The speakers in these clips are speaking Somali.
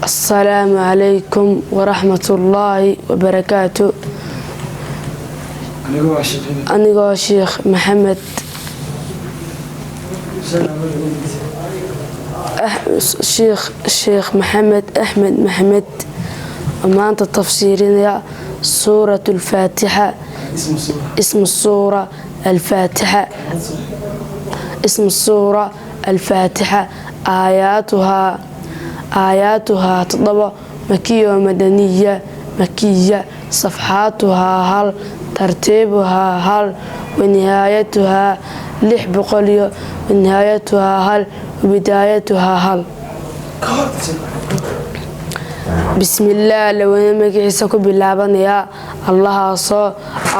Asalaamu calaykum waraxmatullaahi wabarakaatu. Anigoo Sheekh Maxamed, Sheekh Maxamed Axmed Maxamed, oo maanta tafsiirinaya Suurat Alfaatixa. Ismu suura Alfaatixa. Ismu suura Alfaatixa. Aayaatuhaa, aayaatuhaa 7. Makiya madaniya, makiya. Safxaatuhaa 1. Tartiibuhaa 1. Wanihaayatuhaa 600 iyo wanihaayatuhaa 1 wabidaayatuhaa 1. Bismillaah, lawana magaciisa ku bilaabanayaa, Allahaasoo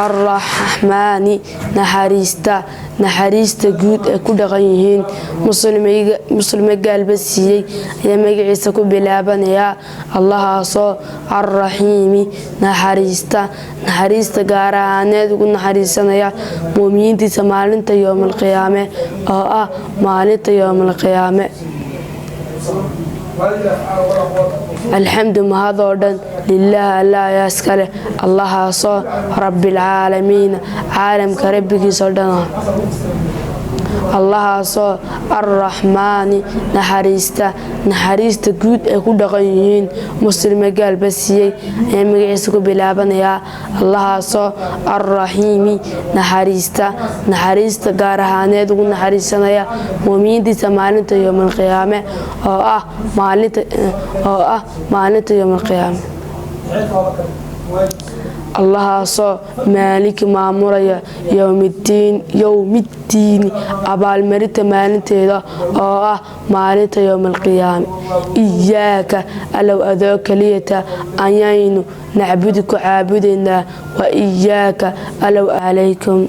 Arraxmaani naxariista, naxariista guud ay ku dhaqan yihiin muslime gaalba siiyey ayaa magaciisa ku bilaabanayaa, Allahaasoo Arraxiimi naxariista, naxariista gaar ahaaneed ugu naxariisanaya muuminiintiisa maalinta yoomalqiyaame, oo ah maalinta yoomalqiyaame. Alxamdu, mahadoo dhan, lilaah, Alla ayaa iskale, Allahaasoo Rabbilcaalamiina, caalamka rabbigiisoo dhan ah, Allahaasoo Arraxmaani naxariista, naxariista guud ay ku dhaqan yihiin muslime gaalba siiyey ayaa magaciisa ku bilaabanayaa, Allahaasoo Arraxiimi naxariista, naxariista gaar ahaaneed ugu naxariisanaya muuminiintiisa maalinta yoomalqiyaame, oo ah maalinta yoomalqiyaame. Allahaasoo Maaliki, maamulaya, yowmiddiin, yowmiddiini, abaalmarinta maalinteeda, oo ah maalinta yowmalqiyaame. Iyaaka, Allow adoo keliyata ayaynu nacbudu, ku caabudaynaa, wa iyaaka, Allow calaykum.